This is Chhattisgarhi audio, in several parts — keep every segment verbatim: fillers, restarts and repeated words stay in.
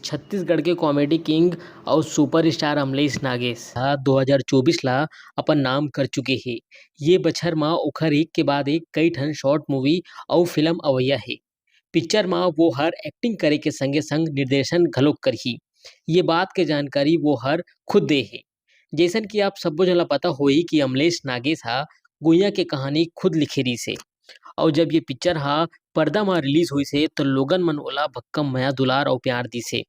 छत्तीसगढ़ के कॉमेडी किंग अउ सुपरस्टार अमलेश नागेश ह दो हज़ार चौबीस ला अपन नाम कर चुके हे। ये बछर म ओखर एक के बाद एक कई ठन शॉर्ट मूवी अउ फिल्म अवइया हे। पिक्चर म वो हर एक्टिंग करे के संगे संग निर्देशन घलोक करही। ये बात के जानकारी वो हर खुद दे हे। जइसन कि आप सब्बो झन ला पता होही कि अमलेश नागेश ह गुइयां के कहानी खुद लिखे रिहिस हे। अउ जब ये पिक्चर ह पर्दा म रिलीज होइस हे, त लोगन मन ओला भक्कम मया दुलार अउ प्यार दिस हे।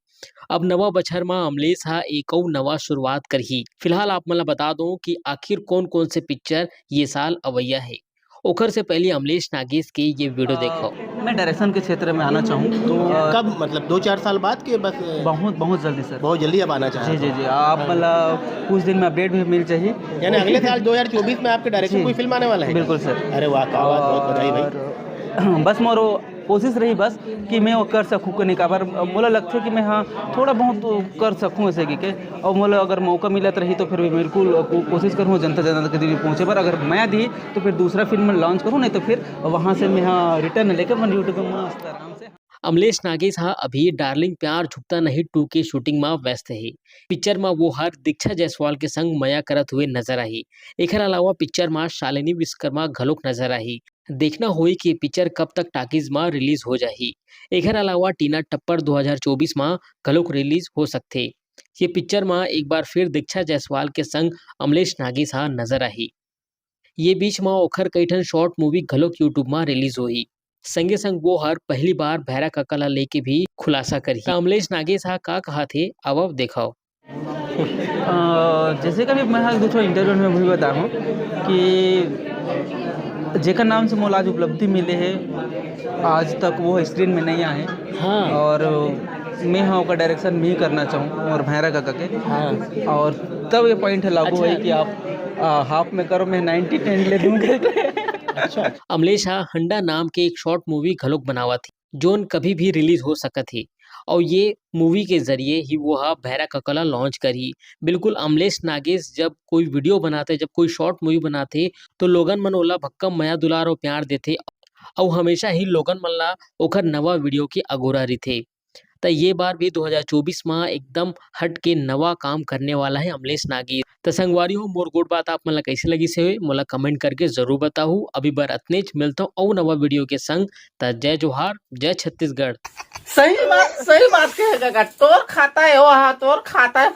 अब नवा बछर म अमलेश ह एक अउ नवा शुरुआत करही। फिलहाल आप मन ला बता दो कि आखिर कौन-कौन से पिक्चर ये साल अवइया हे। ओखर से पहले अमलेश नागेश के ये वीडियो देखो। मैं डायरेक्शन के क्षेत्र में आना चाहूँ। तो कब, मतलब, दो चार साल बाद के बस? बहुत, बहुत जल्दी, सर। बहुत जल्दी आप आना चाहते जी, जी, हो? जी। आप, मतलब, कुछ दिन में अपडेट भी मिल जाही। यानी अगले साल दो हज़ार चौबीस में आपके डायरेक्शन जी। कोई फिल्म आने वाला है? बिल्कुल, सर। अरे वाह, क्या बात, बहुत बधाई भाई। और बस मोरो कोशिश रही बस कि मैं वो कर सकूँ कि नहीं, काबर मोला लगथे कि मैं, हाँ, थोड़ा बहुत तो कर सकूँ ऐसे कि के, और मोला अगर मौका मिलत रही तो फिर भी बिल्कुल को-, कोशिश करूँ जनता जनार्दन के दिन पहुँचे बर। अगर मैं दी तो फिर दूसरा फिल्म लॉन्च करूँ, नहीं तो फिर वहाँ से मैं, हाँ, रिटर्न लेके अपन YouTube में मस्त आराम से। अमलेश नागेश ह अभी डार्लिंग प्यार झुकता नहीं टू के शूटिंग म व्यस्त हे। पिक्चर म वो हर दीक्षा जायसवाल के संग मया करत हुए नजर आही। एखर अलावा पिक्चर म शालिनी विश्वकर्मा घलोक नजर आही। देखना होही कि पिक्चर कब तक टॉकीज म रिलीज हो जाही। एखर अलावा टीना टप्पर दो हज़ार चौबीस म घलोक रिलीज हो सकथे। ये पिक्चर म एक बार फिर दीक्षा जायसवाल के संग अमलेश नागेश ह नजर आही। ये बीच म ओखर कई ठन शॉर्ट मूवी घलोक YouTube म रिलीज होही। संगे संग वो हर पहली बार भैरा काका ला लेके भी खुलासा करही। त अमलेश नागेश ह का कहत हे, आवव देखव। अ, जैसे कि अभी मैं हाँ दूसरा इंटरव्यू में भी बताया हूँ कि जेकर नाम से मोला आज उपलब्धि मिले हे, आज तक वो स्क्रीन में नहीं आए। हाँ। और मैं हाँ ओकर डायरेक्शन भी करना चाहूँ और भैरा काका के। हाँ। और तब ये पॉइंट लागू अच्छा। है कि आप, आ, हाफ में करो, मैं नाइंटी टेन ले दूँ करके। अच्छा। अमलेश हा हंडा नाम के एक शॉर्ट मूवी घलोक बनावत हे, जोन कभी भी रिलीज हो सकत हे। और ये मूवी के जरिए ही वो हा भैरा काका ला लॉन्च करही। बिल्कुल, अमलेश नागेश जब कोई वीडियो बनाथे, जब कोई शॉर्ट मूवी बनाथे, तो लोगन मन ओला भक्कम मया दुलार और प्यार देथे, अउ हमेशा ही लोगन मन ला ओखर नवा वीडियो के अगोरा रहिथे। त ये बार भी दो हज़ार चौबीस म एकदम हट के नवा काम करने वाला है अमलेश नागेश। त संगवारी हो, मोर गोठ बात आप मन ला कैसे लगिस हे, मोला कमेंट करके जरूर बताहू। अभी बर अतनेच, मिलता हूँ अउ नवा वीडियो के संग। त जय जोहार, जय छत्तीसगढ़। सही बात, सही बात कहे काका, तोर खाता है वो हा, तोर खाता है